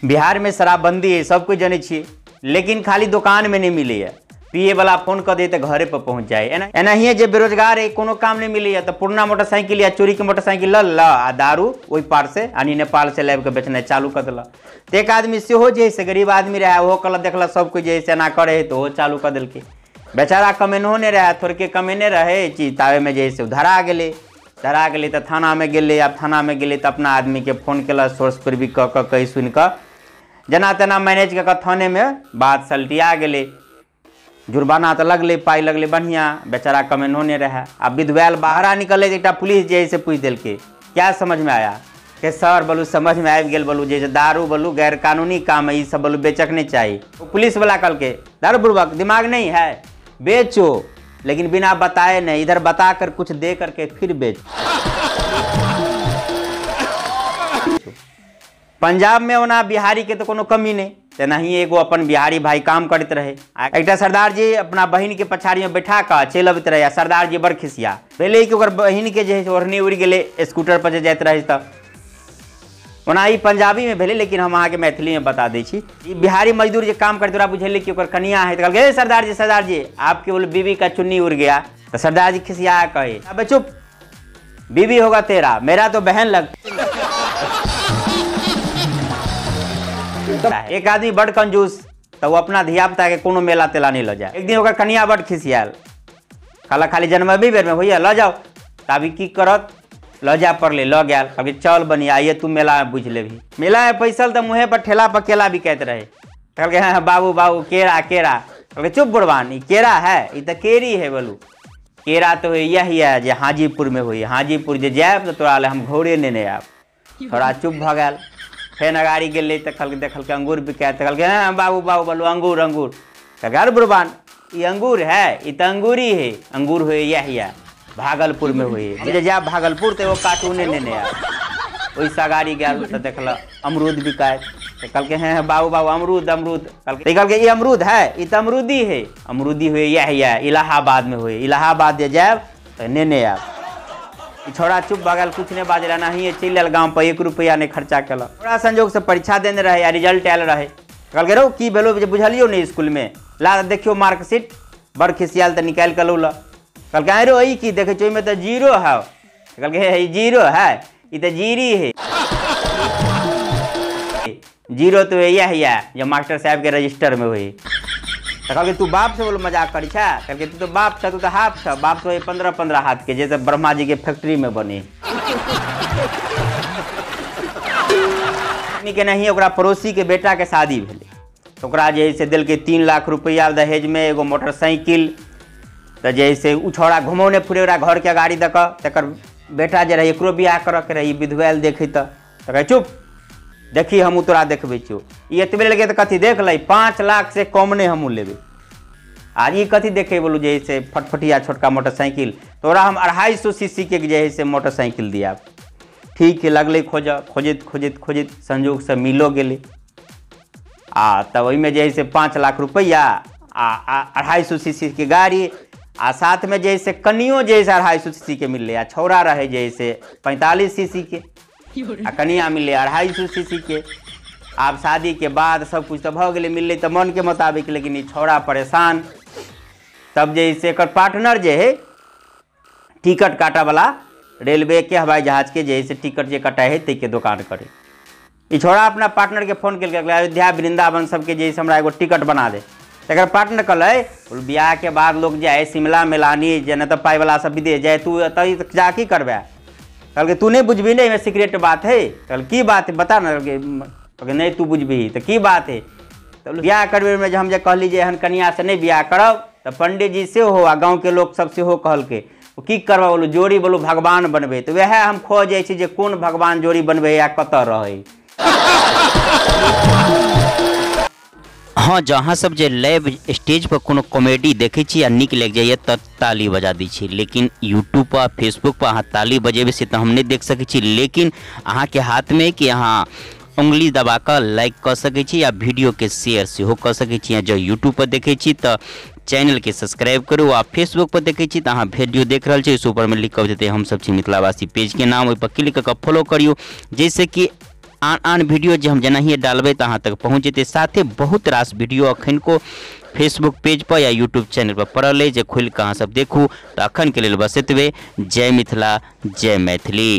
बिहार में शराबबंदी है, सब कुछ जनै छियै, लेकिन खाली दुकान में नहीं मिलैए। पिए वाला फोन कऽ दे तऽ घरे पर पहुँच जाए। एना एनाहिए जे बेरोजगार है, कोनो काम नहीं मिलैए तऽ पुरना मोटरसाइकिल या चोरी के मोटरसाइकिल लऽ लेलक आ दारू ओहि पार से यानी नेपाल से लाबि कऽ बेचनाइ चालू कऽ देलक। तऽ एक आदमी सेहो जे है से गरीब आदमी रहए, ओहो कहलक देखलक सब कोइ जे है से एना करै है तऽ ओहो चालू कऽ देलकै। बेचारा कमेनहो नहि रहए, थोड़के कमेने रहै चीज, ताबेमे जे है से धरा गेलै। धरा गेलै तऽ थानामे गेलै। आब थानामे गेलै तऽ अपना आदमीके फोन केलक, सोर्स पर भी कऽ कऽ कहि सुनि कऽ जेना तेना मैनेज कऽ कऽ थानेमे बात सलटिया गेलै। जुर्माना तऽ लगलै, पाइ लगलै बढ़िआँ, बेचारा कमेनहो नहि रहए। आ विधवायल बाहरा निकललै तऽ एकटा पुलिस जे है से पूछि देलकै, क्या समझमे आया? के सर बोलू समझमे आबि गेल, बोलू जे दारू बोलू गैर कानूनी काम है, ई सब बोलू बेचक नहीं चाही। ओ पुलिसवला कहलकै, दारू बुड़बक दिमाग नहीं है, बेचो लेकिन बिना बताए नहीं, इधर बता कर कुछ दे करके फिर बेच। पंजाब में ओना बिहारी के तो कोनो कमी नहीं, तेनाही एगो अपन बिहारी भाई काम करैत रहे। आ एकटा सरदार जी अपना बहिन के पछाड़ी में बैठा कऽ चलि अबैत रहे। आ सरदार जी बड़ खिसिया भेलै कि ओकर बहिन के जे है से ओढ़नी उड़ि गेलै स्कूटर पर जे जाइत रहै। तऽ ओना ई पंजाबी में भेलै, लेकिन हम अहाँके मैथिली में बता दै छी। ई बिहारी मजदूर जे काम करैत ओकरा बुझेलै कि ओकर कनिया है, तऽ कहलकै, ए सरदार जी सरदार जी आपके बोले बीवी का चुन्नी उड़ गया। तऽ सरदार जी खिसिया कहे, अबे चुप, बीवी होगा तेरा, मेरा तो बहन लग। एक आदमी बड़ कंजूस, तऽ ओ अपना धिया पुता के कोनो मेला तेला नहीं लऽ जाय। एक दिन ओकर कनिया बड़ खिसियाल, कहलक खाली जन्मबी बेर में होइए लऽ जाओ। तऽ अभी की करत, लऽ जाय पड़लै, लऽ गेल। कहलकै चल बनी आइए तू मेला में बुझि लेबही। मेला में पैसल तऽ मुँहे पर ठेला पर केला बिकाइत रहे। कहलकै हाँ बाबू बाबू केरा केरा। कहलकै चुप बुढ़वान, ई केरा है, ई तऽ केरी है। बोलू केरा तऽ होइए है जे हाजीपुर में होइए, हाजीपुर जे जायब तऽ तोरा लए हम घौरे नेने आयब। थोड़ा चुप भऽ गेल। फेर अगाड़ी गेलै तऽ कहलकै देखलकै अंगूर बिकाइत, तऽ कहलकै हाँ बाबू बाबू बोलू अंगूर अंगूर। कहलकै अरे बुढ़वान ई अंगूर है, ई तऽ अंगूरी है, अंगूर होइए यह भागलपुर में होइए, जे जायब भागलपुर तऽ एगो कार्टूने नेने आयब। ओहिसँ अगाड़ी गेल तऽ देखलक अमरूद बिकाइत, तऽ कहलकै हेँ बाबू बाबू अमरूद अमरूद। कहलकै कहलकै ई अमरूद है, ई तऽ अमरूदी है, अमरूदी होइए यह यह इलाहाबाद में होइए, इलाहाबाद जे जायब तऽ नेने आयब। ई छौड़ा चुप भऽ गेल, कुछ नहि बाजल, एनाहिए चलि आयल गाँव पर, 1 रुपैआ नहि खर्चा केलक। थोड़ा संजोगसँ परीक्षा देने रहै आ रिजल्ट आयल रहै। कहलकै रौ की भेलौ जे बुझलियौ नहि स्कूलमे, ला देखियौ मार्कशीट। बड़ खिसियाल तऽ निकालि कऽ लौलक। कहलकै आँय रौ ई की देखै छियौ, ओहिमे तऽ जीरो है। कहलकै हे ई जीरो है, ई तऽ जीरी है, जीरो तो यह है जे मास्टर साहब के रजिस्टर में होई। तऽ कहलकै तू बाप से बोल मजाक करै छै? कहलकै तू तऽ बाप छ, तू तऽ हाफ छ, बाप तो 15-15 हाथ के जे ब्रह्मा जी के फैक्ट्री में बने। के नहीं ओकरा पड़ोसी के बेटा के शादी भेलै, तऽ ओकरा जे है से देलकै 3 लाख रुपैआ दहेज में, एगो मोटरसाइकिल। तऽ जे है से उ छौड़ा घुमौने फुरे ओकरा घर के अगाड़ी दऽ कऽ, तकर बेटा जे रहै एकरो बियाह करऽ के रहै, ई विधवायल देखै तऽ कहै चुप देखी हमहूँ तोरा देखबै छियौ। ई एतबे लेलकै तऽ कथी देख लै, 5 लाख से कम नहि हमहूँ लेबै। आ ई कथी देखै बोलू जे है से फटफटिया छोटका मोटरसाइकिल, तोरा हम 250 सीसी के जे है से मोटरसाइकिल दियाब। ठीक है, लगलै खोजऽ, खोजैत खोजैत खोजैत संजोगसँ मिलो गेलै। आ तब ओहिमे जे है से 5 लाख रुपैआ आ 250 सीसी के गाड़ी, आ साथमे जे है से कनियो जे है से 250 सीसी के मिललै। आ छौड़ा रहै जे है से 45 सीसी के, आ कनिया मिललै 250 सीसी के। आब शादी के बाद सब कुछ तऽ भऽ गेलै, मिललै तऽ मनके मुताबिक, लेकिन ई छौड़ा परेशान। तब जे है से एकर पार्टनर जे है टिकट काटऽवला, रेलवे के हवाई जहाज के जे है से टिकट जे कटाइ है ताहिके दोकान करै। ई छौड़ा अपना पार्टनर के फोन केलकै, अयोध्या वृंदावन सबके जे है से हमरा एगो टिकट बना दे। तकर पार्टनर कहलै बियाह के बाद लोग जाइ शिमला मेलानी, जे नहि तऽ पाइवला सब विदेश जाइ, तू एतऽ जा की करबै? कहलकै तू नहि बुझबही ने, एहिमे सीक्रेट बात है। कहल की बात है बता ने। कहलकै नहि तू बुझबही तऽ की बात है। तऽ बियाह करबैमे जे हम जे कहली जे एहन कनियासँ नहि बियाह करब, तऽ पंडीजी सेहो आ गाँवके लोकसब सेहो कहलकै की करबऽ बोलू जोड़ी बोलू भगवान बनबै। तऽ वएह हम खोजै छी जे कोन भगवान जोड़ी बनबै आ कतऽ रहै। हाँ, जहाँ सब जे लाइव स्टेज पर कोनो कॉमेडी देखै छी आ नीक लागि जाइए तऽ ताली बजा दै छी, लेकिन यूट्यूब पर फेसबुक पर अहाँ ताली बजेबै से तऽ हम नहि देख सकै छी, लेकिन अहाँके हाथमे कि अहाँ उंगली दबा कऽ लाइक कऽ सकै छी आ वीडियोके शेयर सेहो कऽ सकै छी। जँ यूट्यूब पर देखै छी तऽ चैनलके सब्सक्राइब करू, आ फेसबुक पर देखै छी तऽ अहाँ वीडियो देख रहल छी ओहिसँ ऊपरमे लिख कऽ देतै हमसब छी मिथिलावासी पेजके नाम, ओहिपर क्लिक कऽ कऽ फॉलो करियौ, जाहिसँ कि आन आन वीडियो जे हम जेनाहिए डालबै तऽ अहाँ तक पहुँच जेतै। साथे बहुत रास वीडियो अखनको फेसबुक पेज पर या यूट्यूब चैनल पर पड़ल अइ जे खोलि कऽ अहाँ सब देखू। तऽ अखनके लेल बस एतबे। जय मिथिला, जय मैथिली।